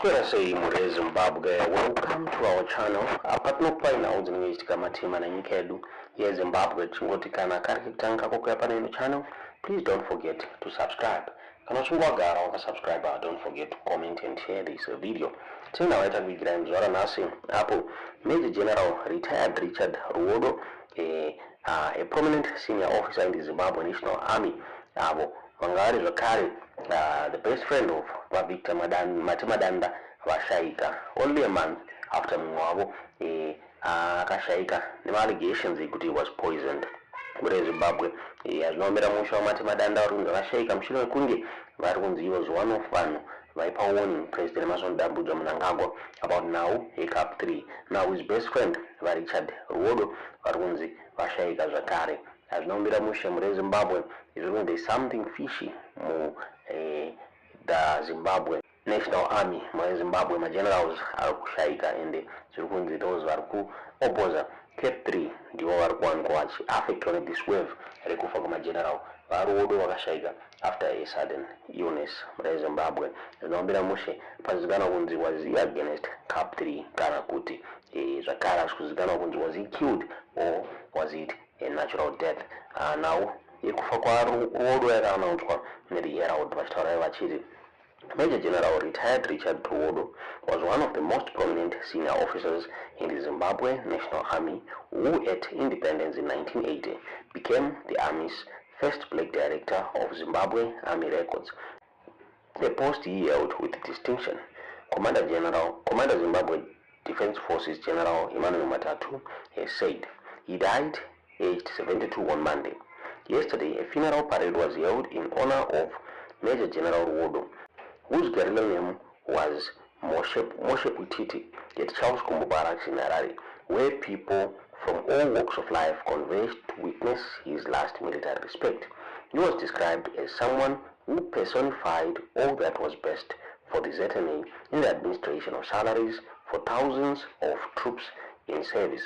Maswera sei mhuri yeZimbabwe, welcome to our channel. Apa tinokupai nhau dzinenge dzichiitika matima nenyika yedu yeZimbabwe. Tichingoti kana kari kekutanga kako kuya pane ino channel, please don't forget to subscribe. Kana uchinge wagara wakasubscribe, don't forget to comment and share this video. Tine nhau yatakuvigirai muzuva ranhasi apo Major General retired Richard Ruwodo, a prominent senior officer in the Zimbabwe National Army, avo vanga vari zvakare the best friend of vaVictor Matemadanda, vashaika only a month after mumwe wavo akashaika nemaallegations ekuti he was poisoned. Mhuri yeZimbabwe, hazvina kumira musha. WaMatemadanda vari kunzi vakashaika mushure mekunge vari kunzi he was one of vanhu vaipa warning President Emmerson Dambudzo Mnangagwa about nhau yeCAB 3. Now his best friend, vaRichard Ruwodo, vari kunzi vashaika zvakare. Hazvina kumira mushe, mhuri yeZimbabwe. Zviri kunzi there is something fishy mu the Zimbabwe National Army. Mhuri yeZimbabwe, magenerals ari kushaika, ende zviri kunzi those vari kuopposa CAB 3 ndivo vari kuwanikwa vachiaffectwa nethis wave rekufa kwemageneral. VaRuwodo vakashaika after a sudden illness. Mhuri yeZimbabwe, zvinoambira mushe pazivikanwa kunzi was he against CAB 3 kana kuti zvakare asi kuzivikanwa kunzi was he killed or was it a natural death. Nhau yekufa kwaRuwodo yakaanaunswa neThe Herald, vachitaura vachiti Major General retired Richard Ruwodo was one of the most prominent senior officers in the Zimbabwe National Army who at independence in 1980 became the Army's first black director of Zimbabwe Army Records, a post he held with distinction. Commander General, Commander Zimbabwe Defense Forces General Emmanuel Matatu has said. He died aged 72 on Monday. Yesterday, a funeral parade was held in honor of Major General Ruwodo, whose guerrilla name was Moshe Putiti, at Charles Gumbo Barracks in Harare, where people from all walks of life converged to witness his last military respect. He was described as someone who personified all that was best for the ZNA in the administration of salaries for thousands of troops in service.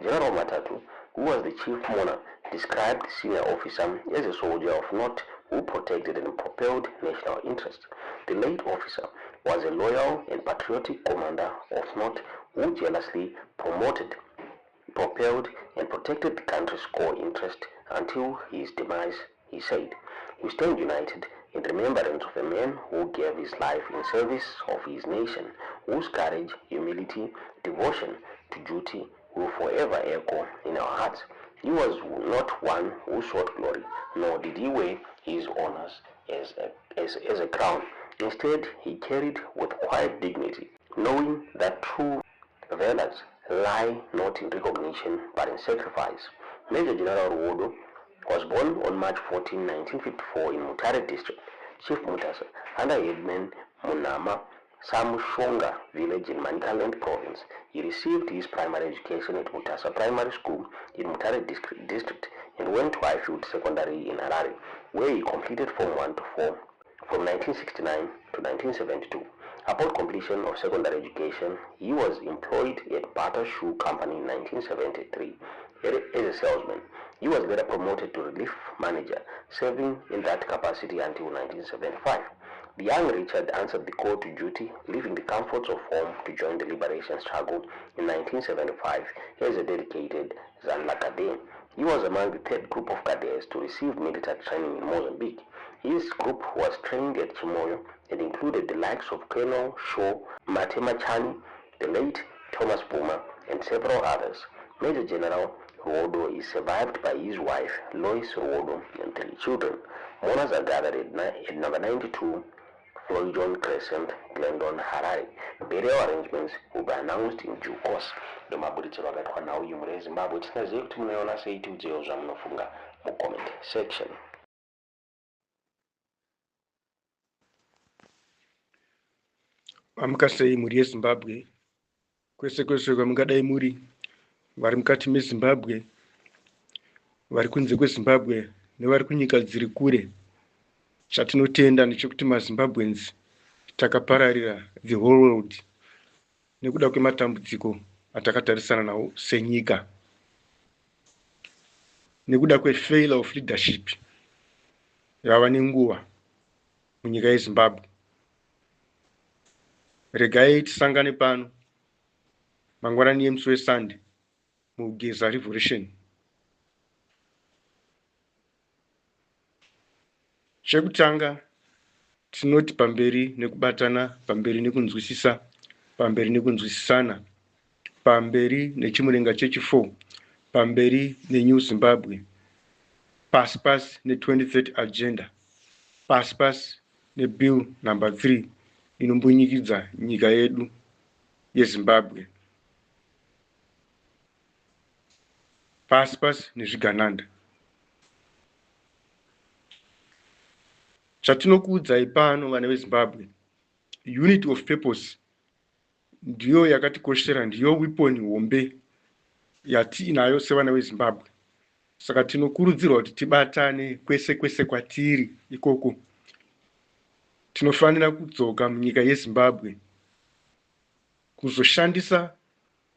General Matatu, who was the chief mourner, described the senior officer as a soldier of note who protected and propelled national interests. The late officer was a loyal and patriotic commander of note who jealously promoted, propelled and protected the country's core interest until his demise, he said. We stand united in remembrance of a man who gave his life in service of his nation, whose courage, humility, devotion to duty will forever echo in our hearts. He was not one who sought glory, nor did he wear his honors as a crown. Instead, he carried with quiet dignity, knowing that true valors lie not in recognition but in sacrifice. Major General Ruwodo was born on March 14, 1954 in Mutare District, Chief Mutasa, under headman Munama, Samushonga village in Manicaland Province. He received his primary education at Mutasa Primary School in Mutare District and went to Highfield Secondary in Harare, where he completed Form 1 to 4 from 1969 to 1972. Upon completion of secondary education, he was employed at Bata Shoe Company in 1973 as a salesman. He was later promoted to relief manager, serving in that capacity until 1975. The young Richard answered the call to duty, leaving the comforts of home to join the liberation struggle in 1975 as a dedicated Zanla cadet. He was among the third group of cadets to receive military training in Mozambique. His group was trained at Chimoio and included the likes of Colonel Shaw Matemachani, the late Thomas Buma, and several others. Major General Ruwodo is survived by his wife, Lois Ruwodo, and three children. Mourners are gathered at number 92 Floyd Crescent, Glendon, Harare. Burial arrangements will be announced in due course. Ndomaburitsiro akaitwa nhau iyi, mhuri yeZimbabwe. Tisingazivi kuti munoiona sei. Tiudzewo zvamunofunga mucomment section. Mamuka sei, mhuri yeZimbabwe, kwese kwese kwamungadai muri, vari mukati meZimbabwe, vari kunze kweZimbabwe nevari kunyika dziri kure? Chatinotenda ndechekuti maZimbabweans takapararira the whole world nekuda kwematambudziko atakatarisana nawo senyika nekuda kwefailure of leadership yava nenguva munyika yeZimbabwe. Regai tisangane pano mangwanani emusi weSunday muGeza Revolution. Chekutanga tinoti pamberi nekubatana, pamberi nekunzwisisa, pamberi nekunzwisisana, pamberi nechimurenga chechi4, pamberi neNew Zimbabwe, pasi pasi ne2030 agenda, pasi pasi nebill number 3 inombunyikidza nyika yedu yeZimbabwe, pasi pasi nezvigananda. Chatinokuudzai pano vana veZimbabwe, unity of purpose ndiyo yakatikoshera, ndiyo weapon hombe yatiinayo sevana veZimbabwe. Saka tinokurudzirwa kuti tibatane kwese kwese kwatiri ikoko. Tinofanira kudzoka munyika yeZimbabwe kuzoshandisa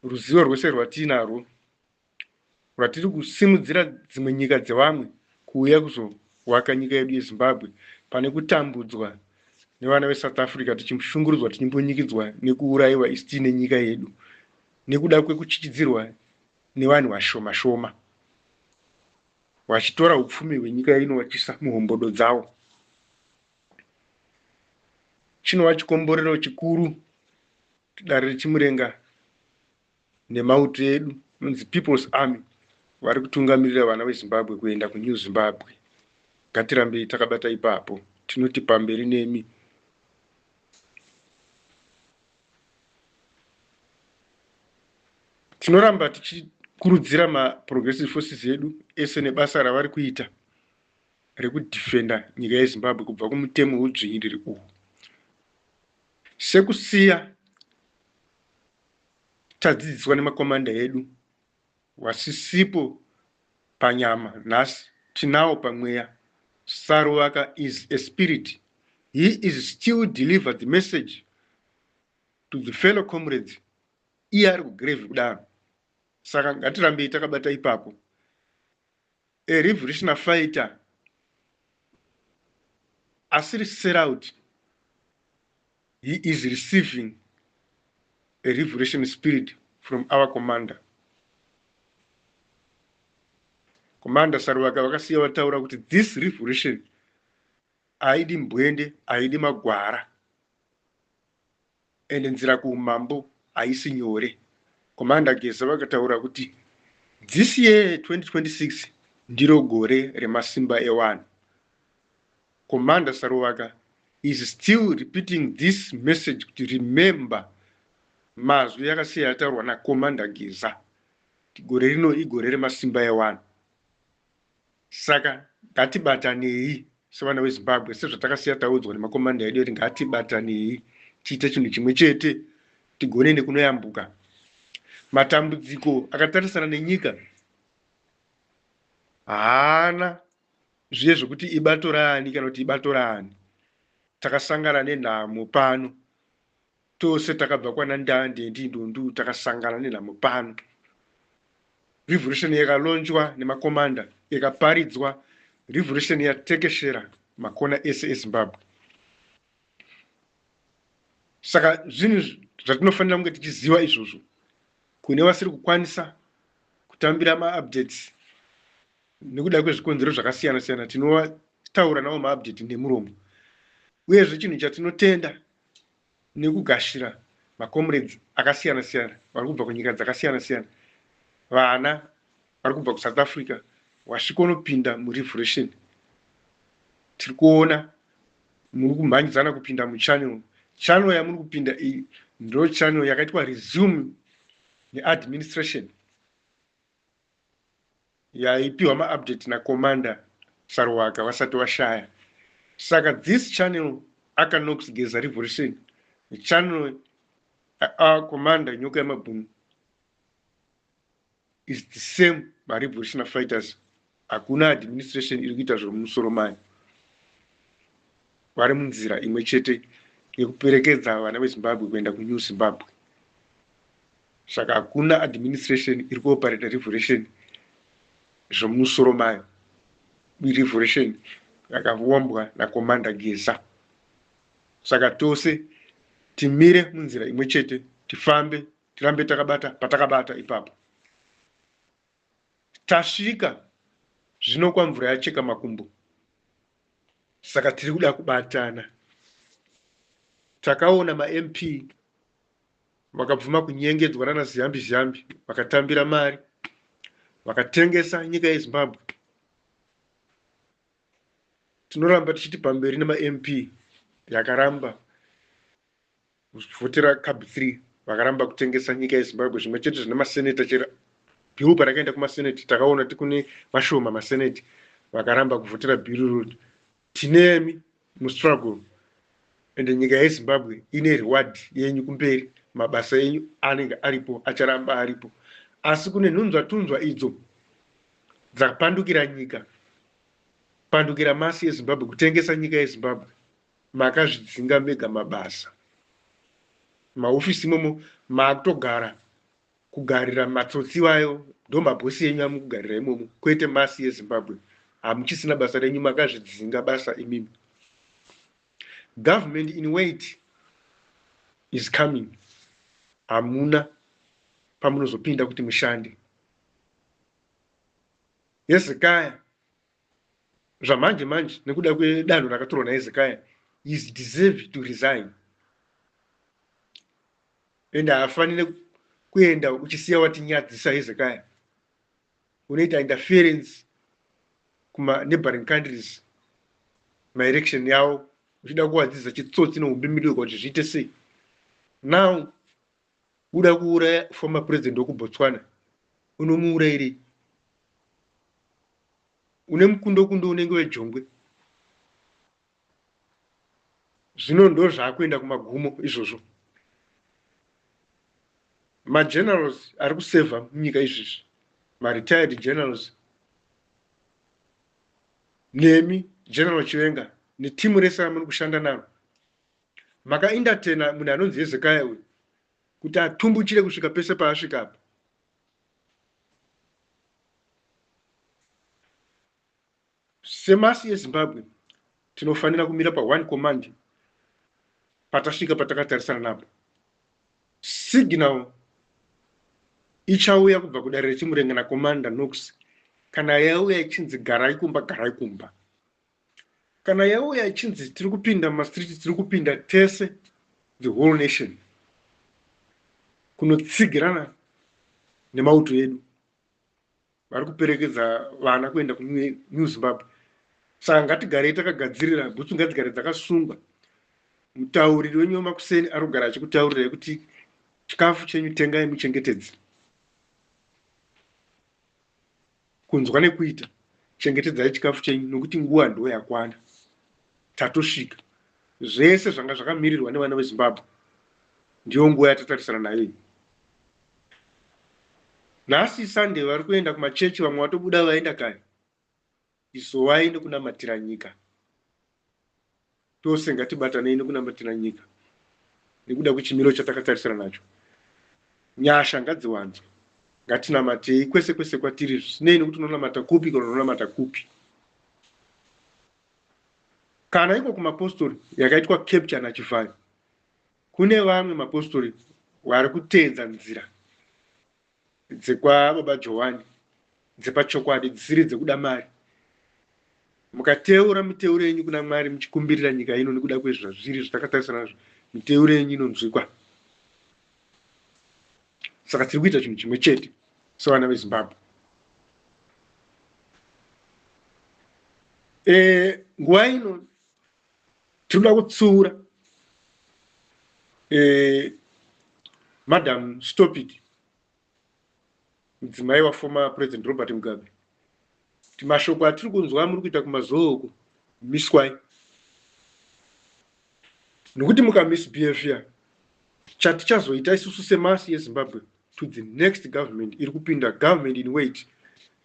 ruzivo rwese rwatiinarwo rwatiri kusimudzira dzimwe nyika dzevamwe kuuya kuzowaka nyika yedu yeZimbabwe, pane kutambudzwa nevana veSouth Africa, tichishungurudzwa, tichimbunyikidzwa nekuurayiwa isi tiine nyika yedu nekuda kwekuchichidzirwa nevanhu vashoma shoma vachitora upfumi hwenyika ino vachiisa muhombodo dzavo. Chinova chikomborero chikuru dare reChimurenga nemauto edu inonzi People's Army vari kutungamirira vana veZimbabwe kuenda kuNew Zimbabwe. Ngatirambei takabata ipapo. Tinoti pamberi nemi. Tinoramba tichikurudzira maprogressive forces edu ese nebasa ravari kuita rekudhifenda nyika yeZimbabwe kubva kumutemo weudzvinyiriri uhu. Sekusiya tadzidziswa nemakomanda edu wasisipo panyama, nhasi tinawo pamweya. Saruvaka is a spirit. He is still deliver the message to the fellow comrades iye ari kugrave kudaro. Saka ngatirambei takabata ipapo. A revolutionary fighter asiri sell out, he is receiving a revolution spirit from our commander. Commander Saruvaka vakasiya vataura kuti this revolution haidi mbwende, haidi magwara, ende nzira kuumambo haisi nyore. Commander Geza vakataura kuti this year 2026 ndiro gore remasimba ewanhu. Commander Saruvaka is still repeating this message kuti remember mazwi akasiya yataurwa naCommander Geza, gore rino igore remasimba ewanhu. Saka ngatibatanei sevana veZimbabwe sezvatakasiya taudzwa nemakomanda edu kuti ngatibatanei tiite chinhu chimwe chete, tigone nekunoyambuka matambudziko akatarisana nenyika. Haana zviye zvokuti ibato raani kana kuti ibato raani. Takasangana nenhamo pano tose, takabva kwana Ndande Ndindundu, takasangana nenhamo pano. Revolution yakalonjwa nemakomanda, yakaparidzwa revolution, yatekeshera makona ese eZimbabwe. Saka zvinhu zvatinofanira kunge tichiziva izvozvo. Kune vasiri kukwanisa kutambira maupdates nekuda kwezvikonzero zvakasiyana siyana, tinovataura navo maupdate nemuromo. Uyezve chinhu chatinotenda nekugashira macomrades akasiyana siyana vari kubva kunyika dzakasiyana siyana, vana vari kubva kuSouth Africa vasvikonopinda murevolution. Tiri kuona muri kumhanyidzana kupinda muchannel. Channel yamuri kupinda iyi ndo channel yakaitwa resume neadministration yaipiwa maupdate nacommander Saruwaka vasati vashaya. Saka this channel, Akanox Geza Revolution channel, commander Nyoka Yamabhunu is the same marevolutionary fighters. Hakuna administration iri kuita zvemumusoro mayo. Vari munzira imwe chete yekuperekedza vana veZimbabwe kuenda kuNew Zimbabwe. Saka hakuna administration iri kuoperata revolution zvomumusoro mayo. Revolution yakaumbwa nacommander Geza. Saka tose Timire munzira imwe chete, tifambe, tirambe takabata patakabata ipapo. Tasvika zvino kwamvura yacheka makumbo, saka tiri kuda kubatana. Takaona maMP vakabvuma kunyengedzwa nana Ziyambi Ziyambi, vakatambira mari, vakatengesa nyika yeZimbabwe. Tinoramba tichiti pamberi nemaMP yakaramba kuvhotera cab 3, vakaramba kutengesa nyika yeZimbabwe. Zvimwe chete zvine maseneta, chero bill parakaenda kumaseneti takaona kuti kune vashoma maseneti vakaramba kuvhotera bill iroro. Tinemi mustruggle, ende nyika yeZimbabwe ine reward yenyu kumberi. Mabasa enyu anenge aripo, acharamba aripo, asi kune nhunzvatunzva idzo dzakapandukira nyika, pandukira masi eZimbabwe, kutengesa nyika yeZimbabwe. Makazvidzinga mega mabasa mahofisi imomo, maakutogara kugarira matsotsi vayo, ndo mabhosi enyu amukugarira imomo, kwete masi yeZimbabwe. Hamuchisina basa renyu, makazvidzinga basa imimi. Government in wait is coming, hamuna pamunozopinda kuti mushande. Hezekiah zvamanje manje, nekuda kwedanho rakatorwa naHezekiah, is deserve to resign, ende haafanire kuenda uchisiya watinyadzisa. Hezekiah, unoita interference kuma-neighboring countries maelection yavo, uchida kuwadzidza chitsotsi neumbimbidirwa kuti zviite sei. Now uda kuuraya former president wekuBotswana, unomuurayirei? Une mukundo kundo unenge wejongwe. Zvino ndo zvaakuenda kumagumo izvozvo. Magenerals ari kusevha munyika izvizvi, maretired generals, nemi General Chiwenga netimu rese ramuri kushanda naro, makaentertaina munhu anonzi Hezekiah uyu kuti atumbuchire kusvika pese paasvika apa. Semasi yeZimbabwe tinofanira kumira paone command. Patasvika patakatarisana napo, signal ichauya kubva kudare reChimurenga naCommander Knox. Kana yauya ichinzi garai kumba, garai kumba. Kana yauya ichinzi tiri kupinda mumastreet, tiri kupinda tese, the whole nation, kunotsigirana nemauto edu vari kuperekedza vana kuenda kuNew Zimbabwe. Saka ngatigarei takagadzirira, bhutsu ngadzigare dzakasungwa. Mutauriri wenyu wemakuseni ari kugara achikutaurirai kuti chikafu chenyu tengai muchengetedze. Kunzwa nekuita, chengetedzai chikafu chenyu, nokuti nguva ndo yakwana. Tatosvika. Zvese zvanga zvakamirirwa nevana veZimbabwe, ndiyo nguva yatatarisana nayo iyi. Nhasi Sunday, vari kuenda kumachechi, vamwe vatobuda vaenda kare. Izovai nekunamatira nyika. Tose ngatibatanei nekunamatira nyika nekuda kwechimiro chatakatarisana nacho. Nyasha ngadziwanzwe. Ngatinamatei kwese kwese kwatiri, zvisinei nekuti unonamata kupi kana unonamata kupi. Kana iko kumapostori yakaitwa capture naChivhayo, kune vamwe mapostori vari kuteedza nzira dzekwababa Johani dzepachokwadi, dzisiri dzekuda mari. Mukateura miteuro yenyu kuna Mwari muchikumbirira nyika ino nekuda kwezvazviri zvatakatarisana nazvo, miteuro yenyu inonzwikwa. Saka tiri kuita chinhu chimwe chete sevana veZimbabwe. Nguva ino tiri kuda kutsiura Madam Stopit, mudzimai waformer President Robert Mugabe, kuti mashoko atiri kunzwa muri kuita kumaZoo uku, miswai, nokuti mukamisbehaviour, chatichazoita isusu semasi yeZimbabwe to the next government iri kupinda, government in wait,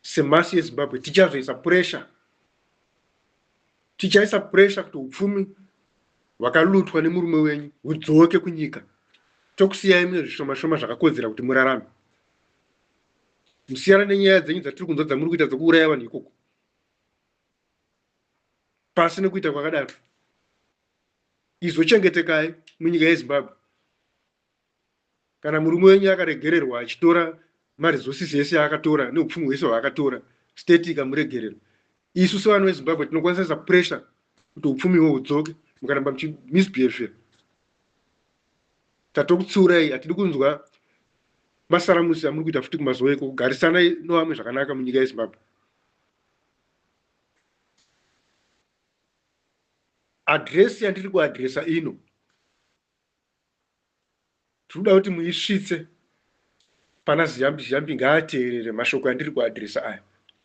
semasi yeZimbabwe tichazoisa pressure. Tichaisa pressure kuti upfumi hwakalutwa nemurume wenyu hudzoke kunyika, tokusiyai mune zvishoma shoma zvakakodzera kuti murarame, musiyana nenyaya dzenyu dzatiri kunzwa dzamuri kuita dzekuuraya vanhu ikoko. Pasi nekuita kwakadaro. Izochengetekai munyika yeZimbabwe. Kana murume wenyu akaregererwa achitora maresources ese aakatora neupfumi hwese hwaakatora, state ikamuregerera, isu sevanhu veZimbabwe tinokwanisa kuisa pressure kuti upfumi ihwo hudzoke. Mukaramba muchimisbehavhera, tatokutsiurai. Hatidi kunzwa masaramusi amuri kuita futi kumazuva eko. Kugarisanai nevamwe zvakanaka munyika yeZimbabwe. Adhiresi yandiri kuadhiresa ino, tinoda kuti muisvitse pana Ziyambi Ziyambi, ngaateerere mashoko andiri kuadhiresa aya.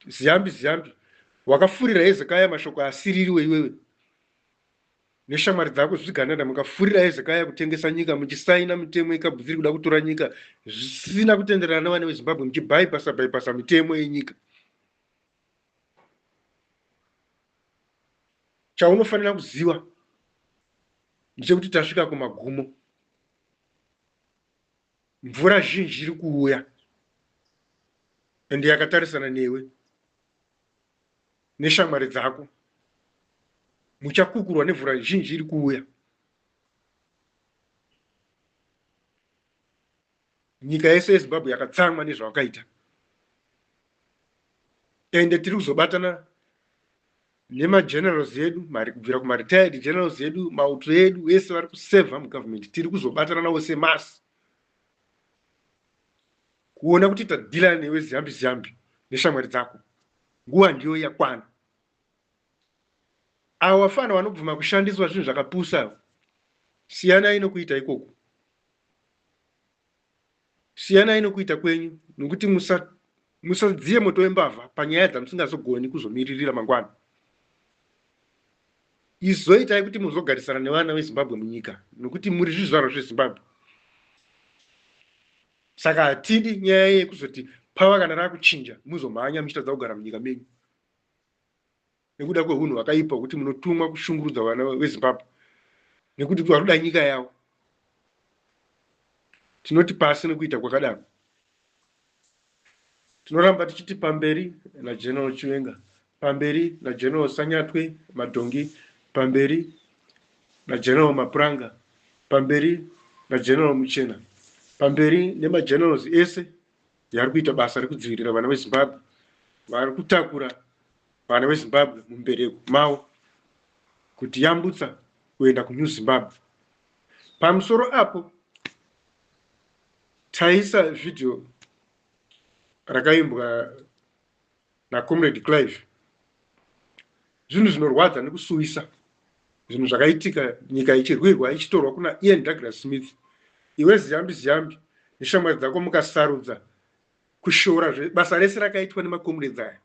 Ziyambi Ziyambi, wakafurira Hezekaya mashoko asiririwe iwewe neshamwari dzako zvigananda, mukafurira Hezekaya kutengesa nyika, muchisaina mitemo ikabvuziri kuda kutora nyika zvisina kutenderana nevana veZimbabwe, muchibhaipasa bhaipasa mitemo yenyika. Chaunofanira kuziva ndechekuti tasvika kumagumo. Mvura zhinji iri kuuya ende yakatarisana newe neshamwari dzako. Muchakukurwa nemvura zhinji iri kuuya. Nyika yese yeZimbabwe yakatsamwa nezvawakaita, ende tiri kuzobatana nemagenerals edu, kubvira kumaretired generals edu, mauto edu ese vari kusevha mugovernment. Tiri kuzobatana navo semasi kuona kuti tadhila newe Ziyambi Ziyambi neshamwari dzako. Nguva ndiyo yakwana. Avo vafana vanobvuma kushandiswa zvinhu zvakapusa, siyanai nokuita ikoko, siyanai nokuita kwenyu, nokuti musadziye moto wembavha panyaya dzamusingazogoni kuzomiririra mangwana. Izoitai kuti muzogarisana nevana veZimbabwe munyika, nokuti muri zvizvarwa zveZimbabwe. Saka hatidi nyaya yekuzoti pava kana rakuchinja muzomhanya muchitadza kugara munyika menyu nekuda kwehunhu hwakaipa hwekuti munotumwa kushungurudza vana veZimbabwe nekuti vari kuda nyika yavo. Tinoti pasi nekuita kwakadaro. Tinoramba tichiti pamberi naGeneral Chiwenga, pamberi naGeneral Sanyatwe Madhongi, pamberi naGeneral Mapuranga, pamberi naGeneral Muchena, pamberi nemagenerals ese yari kuita basa rekudzivirira vana veZimbabwe, vari kutakura vana veZimbabwe mumbereko mavo kuti yambutsa kuenda kuNew Zimbabwe. Pamusoro apo taisa vhidhiyo rakaimbwa naComrade Clive. Zvinhu zvinorwadza nekusuwisa, zvinhu zvakaitika nyika ichirwirwa ichitorwa kuna Ian Douglas Smith. Iwe Ziyambi Ziyambi neshamwari dzako mukasarudza kushora basa rese rakaitwa nemacomrades aya.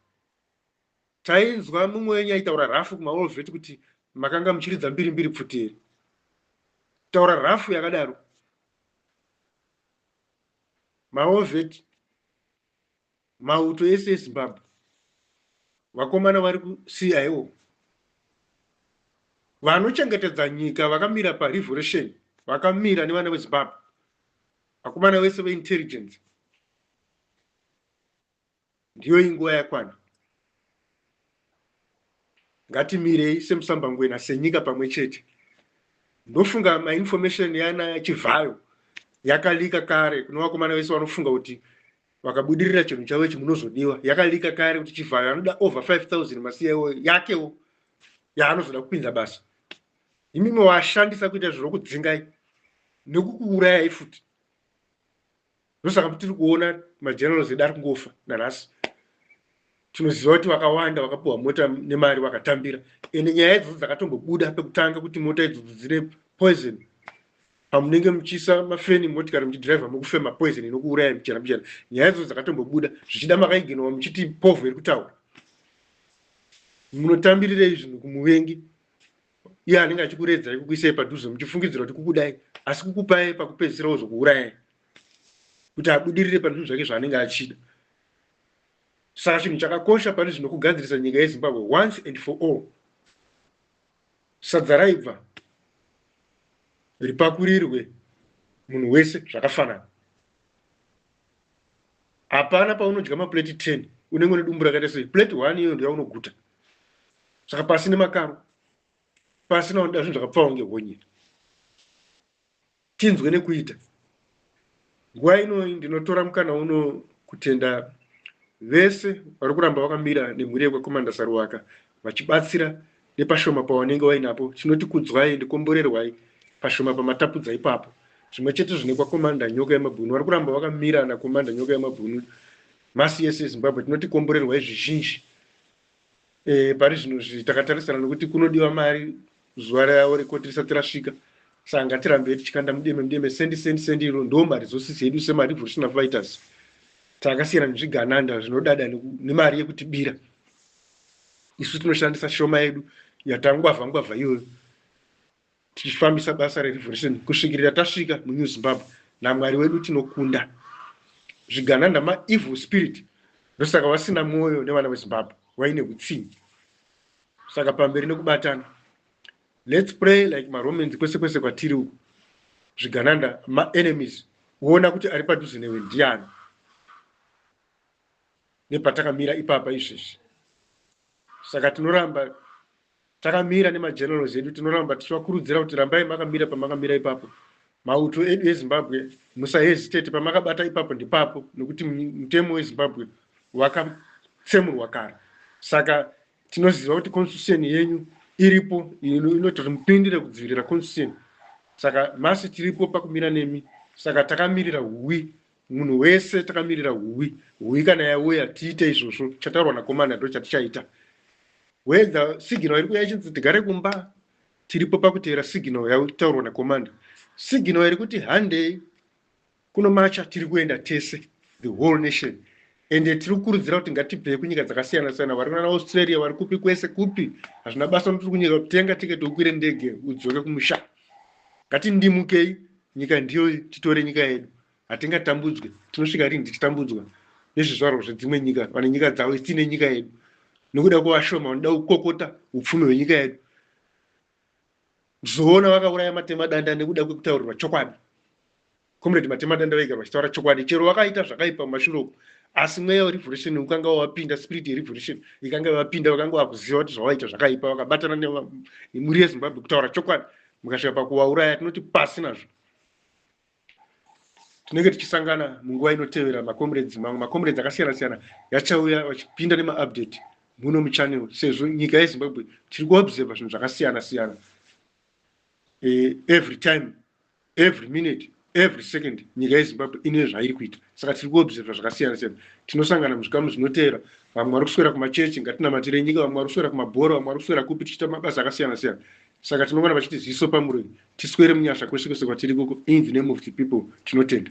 Tainzwa mumwe wenyu aitaura rafu kumaolvet kuti makanga muchiridza mbiri mbiri pfuti here? Taura rafu yakadaro. Maovet, mauto ese eZimbabwe, vakomana vari kuCIO vanochengetedza nyika, vakamira parevolution, vakamira nevana veZimbabwe, vakomana vese veintelligence, ndiyo inguva yakwana. Ngatimirei semusambangwena, senyika pamwe chete. Ndofunga mainformation yana Chivhayo yakalika kare kune vakomana vese vanofunga kuti vakabudirira chinhu chavo ichi munozodiwa. Yakalika kare kuti Chivhayo anoda over 5000 maCIO yakewo yaanozoda kupinza basa. Imimi washandisa kuita zvinokudzingai nekukuurayai futi. Ndosaka tiri kuona magenerals edu ari kungofa nanhasi. Tinoziva kuti vakawanda vakapiwa mota nemari vakatambira, ende nyaya idzodzo dzakatombobuda pekutanga kuti mota idzodzo dzine poison. Pamunenge muchiisa mafeni motikari muchidhiraivha, mukufema poison inokuuraya mbichana mbichana. Nyaya idzodzo dzakatombobuda, zvichida makaiginowa muchiti povho iri kutaura. Munotambirirei zvinhu kumuvengi iye anenge achikuredzai kukuisai padhuze muchifungidzira kuti kukudai, asi kukupai pakupedzisira wozokuurayai kuti abudirire pane zvinhu zvake zvaanenge achida? Saka chinhu chakakosha pane zvinokugadzirisa nyika yeZimbabwe once and for all, sadza raibva ripakurirwe munhu wese zvakafanana. Hapana paunodya maplate 10 unenge une dumbu rakaita sei. Plate 1 iyoyo ndoyaunoguta. Saka pasi nemakaro, pasi naoda zvinhu zvakapfawa ngehonye. Tinzwe nekuita. Nguva ino ndinotora mukana uno kutenda vese vari kuramba vakamira nemhuri yekwaCommander Saruwaka, vachibatsira nepashoma pavanenge vainapo. Tinoti kudzwai, ndikomborerwai pashoma pamatapudza ipapo. Zvimwe chete zvine kwaCommander Nyoka Yemabhunu, vari kuramba vakamira naCommander Nyoka Yemabhunu. Masi yese eZimbabwe, tinoti komborerwai zvizhinji. Pari zvino zvi takatarisana nokuti kunodiwa mari zuva ravo rekoti risati rasvika, saka ngatirambei tichikanda mudeme mudeme, sendi sendi sendi. Iro ndo maresources edu semarevolutionary fighters. Takasiyana nezvigananda zvinodada nemari yekutibira. Isu tinoshandisa shoma yedu yatangwavha ngwavha iyoyo tichifambisa basa rerevolution kusvikirira tasvika muNew Zimbabwe. NaMwari wedu tinokunda zvigananda, maevil spirit. Ndosaka vasina mwoyo nevana veZimbabwe, vaine utsinyi. Saka pamberi nekubatana. Let's pray like maRomans kwese kwese kwatiri uku. Zvigananda maenemies, woona kuti ari padhuze newe ndiani nepatakamira ipapa izvezvi. Saka tinoramba takamira nemagenerals edu, tinoramba tichivakurudzira kuti rambai makamira pamakamira ipapo. Mauto edu eZimbabwe, musahesitate, pamakabata ipapo ndipapo, nokuti mutemo weZimbabwe wakatsemurwa kare. Saka tinoziva kuti constitution yenyu iripo, inoti kuti mupindire kudzivirira constitution. Saka masi tiripo pakumira nemi. Saka takamirira huwi, munhu wese takamirira huwi. Huwi kana yauya, tiite izvozvo chataurwa naCommander, ndo chatichaita. Whether signal iri kuuya ichinzi tigare kumba, tiripo pakuteera signal yautaurwa naCommander. Signal iri kuti handei kunomacha, tiri kuenda tese, the whole nation. Ende tiri kukurudzira kuti ngatibvei kunyika dzakasiyana siyana, vari kunana Australia, vari kupi kwese kupi, hazvina basa notiri kunyika. Tenga tiketi, ukwire ndege, udzoke kumusha. Ngatindimukei, nyika ndiyo, titore nyika yedu. Hatingatambudzwe. Tinosvika rini tichitambudzwa nezvizvarwa zvedzimwe nyika vane nyika dzavo, isi tiine nyika yedu, nokuda kwevashoma vanoda kukokota upfumi hwenyika yedu? Zoona vakauraya Matemadanda nekuda kwekutaurirwa chokwadi. Comrade Matemadanda vaigara vachitaura chokwadi, chero vakaita zvakaipa mumashure uku, asi mweya werevolution ukanga wavapinda, spirit yerevolution ikanga vapinda, vakanga vakuziva kuti zvavaita zvakaipa, vakabatana nemhuri yeZimbabwe kutaura chokwadi. Mukasvika pakuvauraya, tinoti pasi nazvo. Tinenge tichisangana munguva inotevera. Macomrades, mamwe macomrades akasiyana siyana yachauya vachipinda nemaupdate muno muchannel, sezvo nyika yeZimbabwe tiri kuobserva zvinhu zvakasiyana siyana every time, every minute, every second. Nyika yeZimbabwe ine zvairi kuita, saka tiri kuobserva zvakasiyana siyana. Tinosangana muzvikamu zvinotevera. Vamwe vari kuswera kumachechi, ngatinamatire nyika. Vamwe vari kuswera kumabhora, vamwe vari kuswera kupi, tichiita mabasa akasiyana siyana. Saka tinongona vachiti ziso pamuroi. Tiswere munyasha kwese kwese kwatiri koko. In the name of the people, tinotenda.